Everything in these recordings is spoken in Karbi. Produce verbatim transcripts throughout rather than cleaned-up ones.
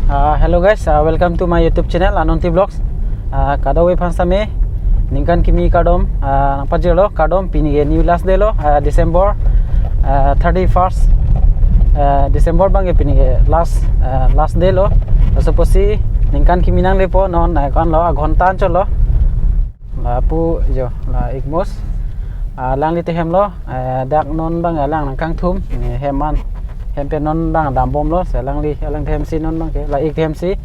Uh, hello guys, uh, welcome to my YouTube channel Ananti Vlogs. Uh, kadokave aphan sitame ningkan kimi kardom, uh, nangpajirlo, kardom, pini ke new last day lo, uh, December, uh, thirty-first, uh, December abang ke pini ke last, uh, last day lo. Laso apotsi ningkan kimi nanglepo, non, uh, kan lo, aghonta anchot lo. Lapu jo, la Igmos. Ah, alangli ahem lo, eh, dak non abang alang nangkangthum, eh, hem an. Hem pen non abang dambomlo, si alangli, alang ahem si non abang ke, la ik ahem si.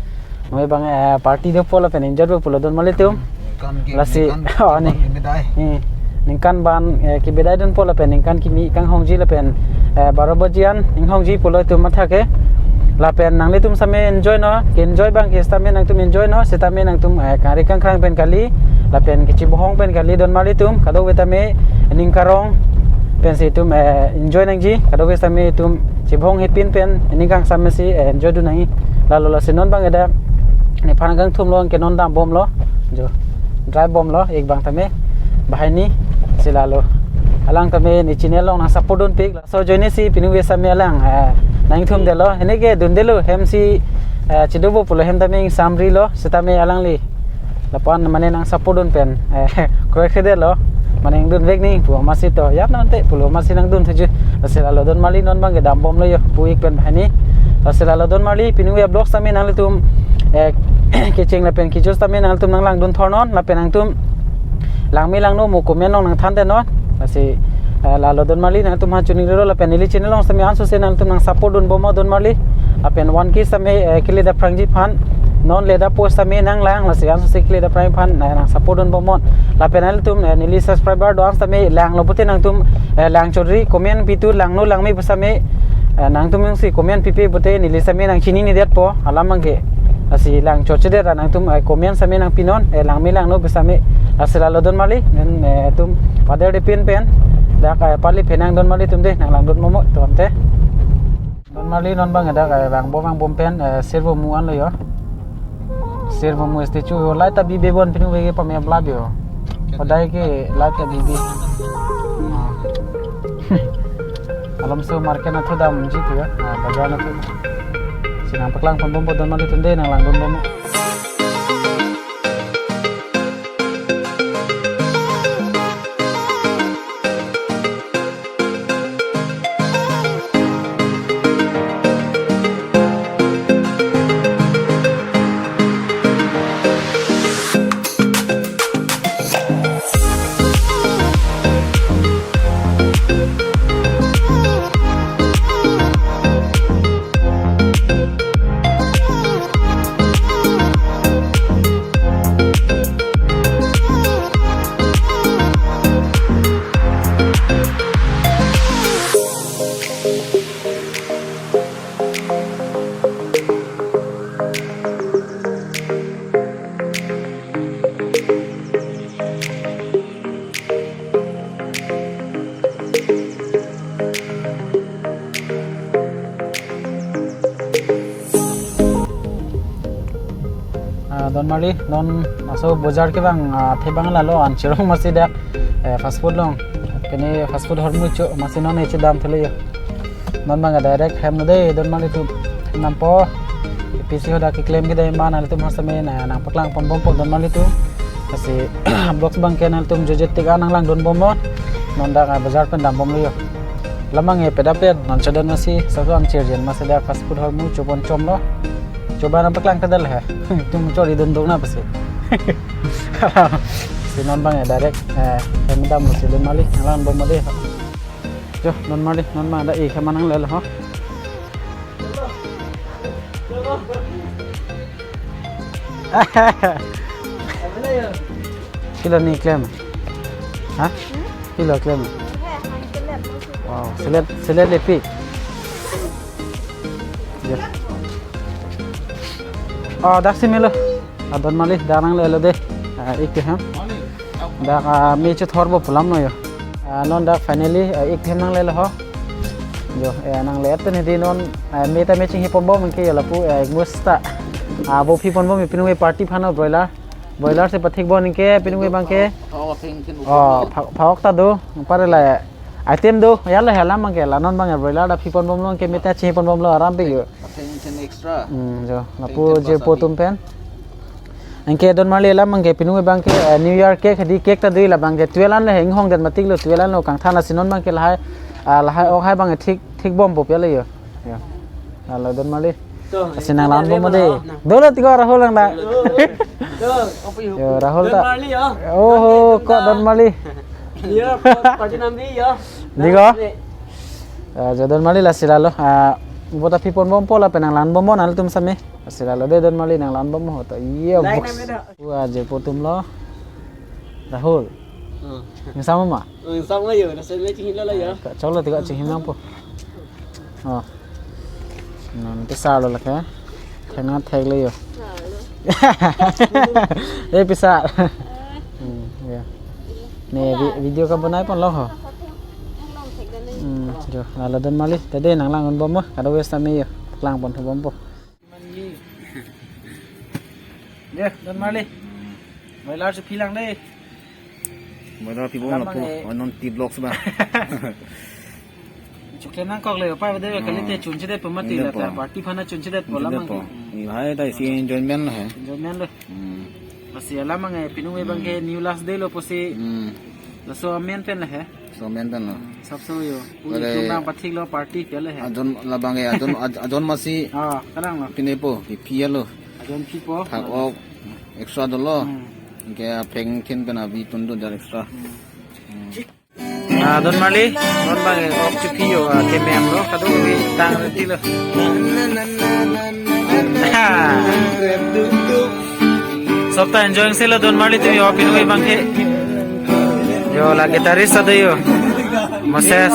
Noi abang, eh, party dopo lapen enjoy dopo pulo donmarli atum. Ningkan kimi, lasi, ningkan oh, ni. Kimi bidai. Hmm. Ningkan abang, eh, kebidai dunpo lapen ningkan kimi kanghongji lapen, eh, baro baji an inghongji pulo itum matha ke. Lapen nanglitum sitame enjoy non, ke-enjoy abang ke sitame nangtum enjoy non, sitame nangtum, eh, kangri kangkrang pen kali, lapen kechebohong pen kali donmarli atum, kadokave tame ning karong pensi itum, eh, enjoy nangji, kadokave sitame itum chebohong hepin pen, ning kangsam si, eh, enjoy dun nangji. Lalo lasi non abang ke dak, nephan kangthum lo, ke non dambomlo, jo, drive bomlo, ik abang tame, banghini, si lalo. Alang tame ne channel along nangsupport dunpik, laso ajoine si pini kave sitame alang, eh, nangthumdetlo, hini ke dundetlo, hem si, eh, chedopo pulo hem tame ingsamrilo, sitame alangli. Lapu-an mane nangsupport dun pen, eh, kroikredetlo, mane nangdunvek nangji pu amatsi to, yap nangte pulo amatsi nangdunthuji, lasi lalo donmarli non abang ke dambomlo jo, pu ik pen banghini, lasi lalo donmarli, pini kave vlog sitame nanglitum, eh, kecheng lapen kejut sitame nanglitum nanglangdun thornon, lapen nangtum langme langno mo comment along nangthandet non. Lasi, eh, lalo donmarli nangtum aphan choningri lo lapen neli channel along sitame ansose nangtum nangsupport dunbomnon donmarli. Lapen one K sitame, eh, keledet aphrangji aphan. Non ledet apot sitame nanglang lasi ansose keledet aphrang aphan, eh, nangsupport dunbomnon. Lapen nangtum, eh, neli subscriber do-an sitame langlo pulote nangtum, eh, lang chori comment pitu langno langme pu sitame, eh, nangtum jongsi comment pipe pulote neli sitame nangchininedetpo alam abang ke. Lasi lang chorchedet ra nangtum, eh, comment sitame nangpinon, eh, langme langno pu sitame. Lasi lalo donmarli, non, eh, itum pader de pin pen. Dak, eh, pali phenang donmarli atum de, nanglangdunbomnon, to ante. Donmarli non abang dak, eh, vangbom vangbom pen, eh, Sirvomu anlo jo. Sirvomu statue jo, light ta bibe bon pini kave ke pame ablap jo. Hodai ke light ta bibe. Ah. Alomso market nathu damji pu jo. Ah, bazar nathu. Si nangpaklangponbompo donmarli atum de, nanglangdunbomnon. Ah, donmarli, non laso bojar kevang, ah, athe abang lalo an cherong amatsi dak, eh, fast food along. Kene fast food hormu cho amatsi non ne chedamthulo jo. Non abang direct hem lo de donmarli atum. Nampo A P C hadak keklem kedai ma nanglitum aphan sitame nangpaklangponbompo donmarli atum. Lasi vlogs abang ke nanglitum jojet tik an nanglangdunbomnon. Non dak, ah, bazar pen dambomlo jo. Alam abang ke pedap pen non chodon amatsi, satu an chirjen amatsi dak fast food hormu chobon chomlo. Choba nangpaklangkledet he. Itum chori dundung na pusi. Si non abang direct, eh, hem damlo si donmarli, nanglangdunbomnon de. Jo, donmarli, non abang dak ik hem an nanglelo ho. Pilo ne klem? Ha? Pilo klem? Wow, selet, selet lepik. Jo. Oh, dak si melo. Ah, donmarli, dak nanglelo de. Ah, ik hem. Dak, ah, me chethorpo pu alam lo jo. Ah, non dak finally, ah, ik hem nanglelo ho. Jo, eh, nangle-et pen hedi non, eh, me ta me chinghiponbom ke jo lapu, eh, Igmos ta. Ah, bo phiponbom pini kave party aphan lo broiler. Broiler si pathikbom ke pini kave abang ke. Oh, pha-, phak-ok ta do, pare la. Item do, ya la hela mangke, la non bang broiler ta phi pon bomlo, anke mita chi pon bomlo, aram pik yo. Atheng, atheng extra. Hmm, jo, lapu atheng jirpo atum pen. Anke don marli la mangke pinu bangke, eh, New Year cake, hadi cake ta dui la bangke, twelve an le heng hong den matik lo, twelve an lo kangthan la si non bangke lahai, ah, lahai ok hai bangke thik, thik bompo pia le yo. Ya. Lalo don marli. To, asi nang lan bom de. Dolo tiga Rahul lang da. Dolo. Yo, Rahul ta. Don marli yo. Oh, ho, ko don marli. Yo, party nambi yo. Digo? Ah, jo don marli lasi lalo. Ah, bota phi pon bompo lapen nang lan bomnon atum sami. Lasi lalo de don marli nang lan bom ho to. Yo, box. Wah, jirpo atum lo. Rahul. Hmm. Nang sama ma? Ang sam la yo, nasa le chinghin la la yo. Ka cholo tiga chinghin lang po. Oh. Non te sa lo lake. Thena thek le yo. Eh, pisa. Hmm, ya. Ne vi- video ka banai pon lo ho. Hmm, jo, lalo don marli. Tade nang lang bom mo. Kado wes tame yo. Lang pon bom po. Ye, don marli. Broiler si phi lang de. Broiler phi bom la pu. Alam bang, eh. Oh, non ti blocks ba. Chokle nangkok le, pa de kali te chunche det po mati la, party aphan chunche det po la mangke. Chunche det po. Hmm. Lahai ta isi enjoyment lo he. Enjoyment lo. Hmm. Lasi alam bang, eh, pinu bangke new last day lo pusi. Hmm. Laso amen pen la he. Laso amen pen lo. Sap so yo. Puri tum nang pathik lo party ke le he. Ajon labang e, ajon, aj- ajon masi. Ah, kalang lo. Pine po, pi pia lo. Ajon phi po. Thak ok extra dolo. Hmm. Anke apheng thin pen avi tun do jar extra. Hmm. Ah, don marli, don bang e, ok chi phi yo, ah, kemem lo, kado wi tang reti lo. Sob ta enjoying si lo don marli atum yo, pinu bangke. Yo, la guitarist ado yo. Moses.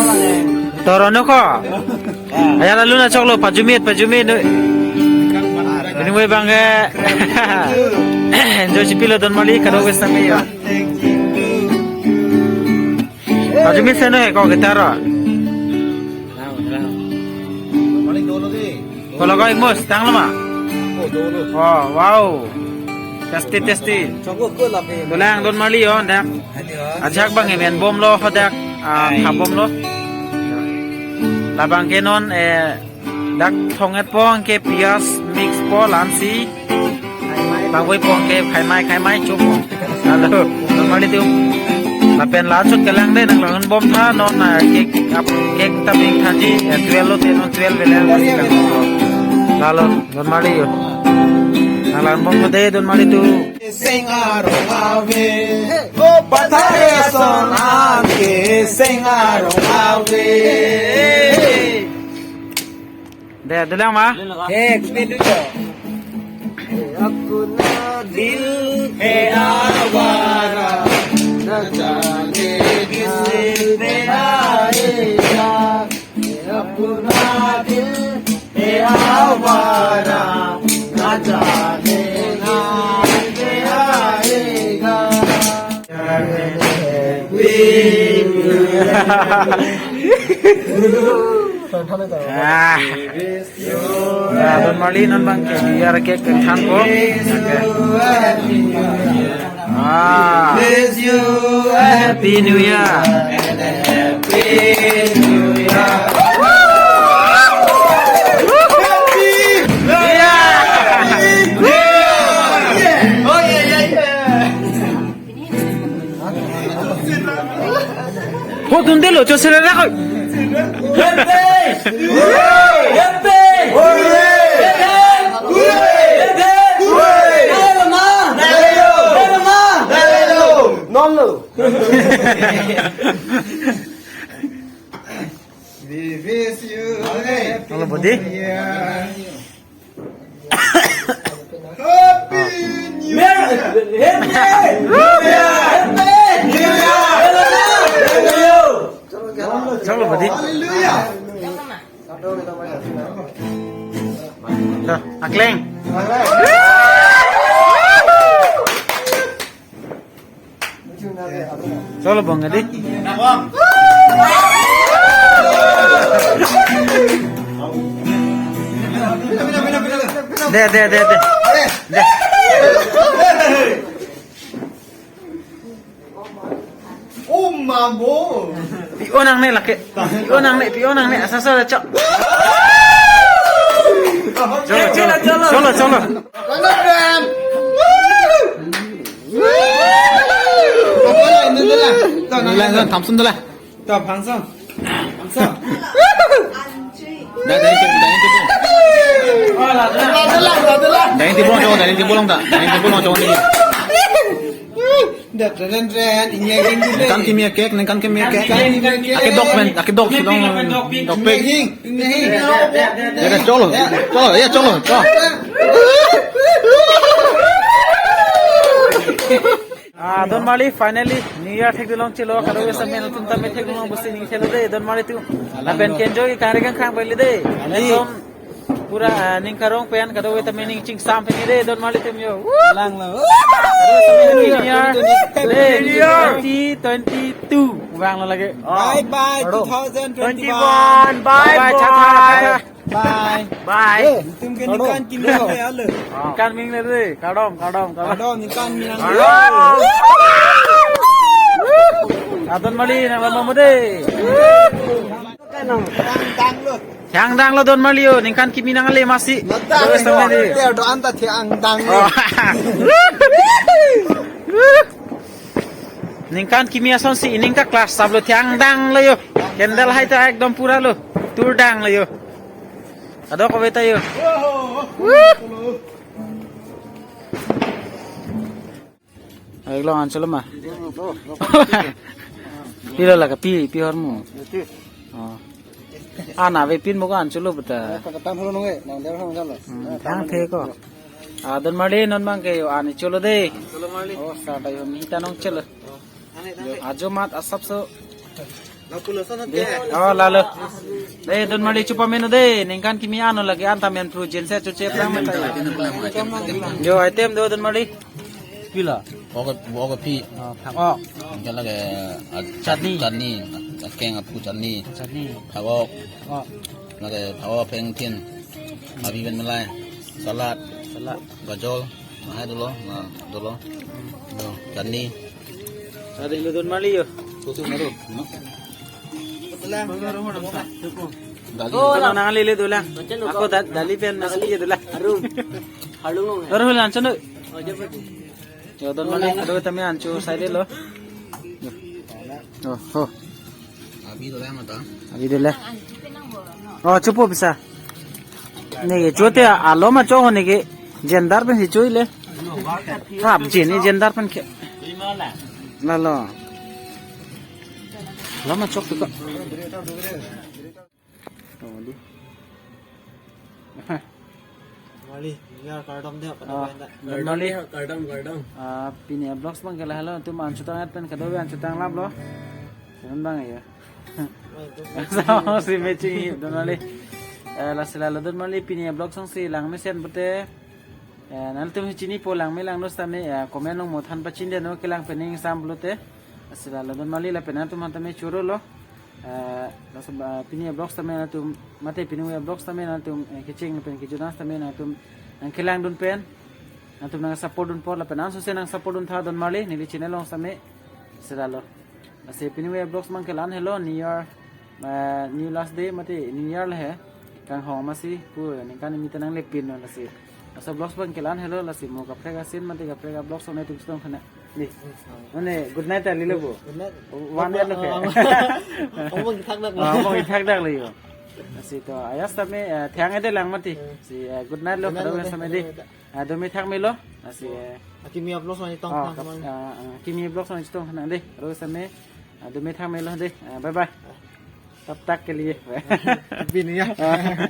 Toro no ko. Aya la luna choklo, pajumit, pajumit. Pinu bangke. Enjoy si pilo don marli, kado wes tame yo. Pajumit si no he ko guitar ro. Ko logo imus tang lama. Oh, wow. Tasty, tasty. Dolang don marli yo dak. Ajak bang emen bomlo ho dak. Ah, kha bomlo. Labang ke non, eh, dak thong-et po anke piyaj mix po la-an si. Bang voi po anke khai mai, khai mai chup po. Lalo, don marli atum. Lapen la chot kelang de nang lang bom tha non, ah, cake up, cake ta ping thanji, eh, twelve lo te non twelve le lang. Lalo, don marli yo. Nang lang bom tha de don marli atum. Sing arong ave, o pathare ason anke sing arong ave. De, dolang ma? Ek minute. अपना दिल है आवारा, न जाने किस पे आएगा। अपना दिल है आवारा, न जाने किस पे आएगा। Ah. Ya, don marli non bangke, biar cake kenthan po. Ah. Happy New Year. Happy New Year. Happy New Year. Oh, yeah, yeah, yeah. Ho, dun de lo, cho sera ra koi. Non lo. We wish you a happy New Year. Happy New Year! Happy New Year! Happy New Year! Chalo, buddy. Hallelujah! Dah, akleng. Chalo, bang, adi. De, de, de, de. De. Oh, mamo. Pi-o nangne lake. Pi-o nangne, pi-o nangne. Asa sa chok. Cholo, cholo, cholo, cholo. Dala, dala, thamsun dala. To, phangsong. Phangsong. Da, da, da, da, da. Oh, la, la, la, la, la, la. Dining table along chok, dining table along da. Dining table along chok ni. Da, da, da, da, ingin, ingin, ingin. Ningkan kimi a-cake, ningkan kimi a-cake. Ningkan kimi a-cake. Akedok pen, akedok si dong, dokpik. Ingin, ingin. Ya, cholo, cholo, ya, cholo, cholo. Ah, Don Marli, finally, New Year thekdunlong chelo, kadokave setame nangtum tame thekdunlong pusi ning chelo de, Don Marli atum. Lapen ke-enjoy kangri kangkhang pali de. Ekdom pura, ah, ning karong pen, kadokave setame ning chingsam pen de, Don Marli atum yo. Woo! Lang lo. Kadokave setame New Year, de, twenty twenty-two. Vanglo lake. Bye bye, two thousand twenty-one. Bye bye, chatha. Bye. Bye. Eh, nelitum ke ningkan kimi nangle alo. Ningkan kimi nangle de. Kardom, kardom, kardom. Kardom, ningkan kimi nangle. Kardom. Adon Marli nang lama mude. Tang, tang lo. Yang dang lo Don Marli yo, ningkan kimi nangle masi. Nata, terus sama di. Dia doan ta thiang dang lo. Oh. Ningkan kimi asonsi ining ka class sab lo thiang dang lo yo. Candle hai ta ekdom pura lo. Tur dang lo yo. Kadokave ta yo. Ayo lo ancholo ma. Pilo lake pi, pi hormu. Oh. Ana ave pin mo ko ancholo beta. Kakatam holo nonge, nang der hong jalo. Hmm, thang the ko. Ah, Don Marli non bang ke yo ani cholo de. Oh, sa da yo mi ta nong cholo. Ajo mat asap so. Oh, lalo. De, Don Marli chupa menu de. Ningkan kimi ano lake anta men pru jense chuche prang mata. Yo, item do Don Marli. Pila. Oke, oke pi. Ah, phak-ok. Ningkan lake, ah, chutney. Chutney. Akeng aphu chutney. Chutney. Phak-ok. Oh. Lake phak-ok pheng thin. Abi pen malai. Salad. Salad. Gajol. Lahai dolo. Nah, dolo. Do, chutney. Ada lo Don Marli yo. Susu baru. Dali. Oh, nang nang lele dolang. Ako da-, dali pen nasi ye dolang. Harum. Harum. Baru hulan sunu. Oh, jawab. Yo, Don Marli, aduh, tami anchu sai de lo. Oh, oh. Abi dolang mata. Abi dolang. Oh, chupo bisa. Neke chote alo ma cho neke jendar pen si choi le. Kap jeni jendar pen ke. Lalo. Lama chok tu ko. Oh, di. Marli, ya kardom de apa Ah, namanya? Don Marli. Kardom, kardom. Ah, pini a-vlogs bang ke lahelo, nangtum anchotang at pen kadokave anchotang lap lo. Seven bang ya. Sama si matching hi, Don Marli. Eh, lasi lalo Don Marli pini a-vlogs along si lang mesen pute. Eh, nangtum hi chinipo lang me lang dos tame, eh, comment along mo than pachin de no kelang pening sam pulote. Lasi lalo Don Marli lapen nangtum aphan tame choro lo. Eh, laso, eh, pini a-vlogs tame nangtum, mate pini a-vlogs tame nangtum, eh, kecheng pen kejunas tame nangtum, nang kelang dun pen, nangtum nang support dun apot lapen nang suse nang support dun tha Don Marli, neli channel along tame, sila lo. Lasi pini a-vlogs mang kelang helo, New Year, eh, new last day, mate New Year le he, kanghong masi, pu, ningkan nimi ta nang lepin lo lasi. Laso vlogs bang kelang helo, lasi mo kaprek asin, mate kaprek a-vlogs along nangtum chetong khana. Ni. Mane, good night, ali lo bo. Good night. One year lo ke. Omong thak dak lo. Ah, omong thak dak lo yo. Lasi to, ayas tame, eh, thiang ede lang mati. Hmm. Si, eh, good night lo, Good night kadokave lo, setame de. Good night. Ah, do me thak me lo. Lasi, eh, Akimi a-vlogs along chetong oh, khana kap-, man. Ah, ah, Akimi a-vlogs along chetong khana de. Kadokave setame, ah, do me thak me lo de. Ah, bye bye. Tab tak ke liye. Happy New Year. Ah.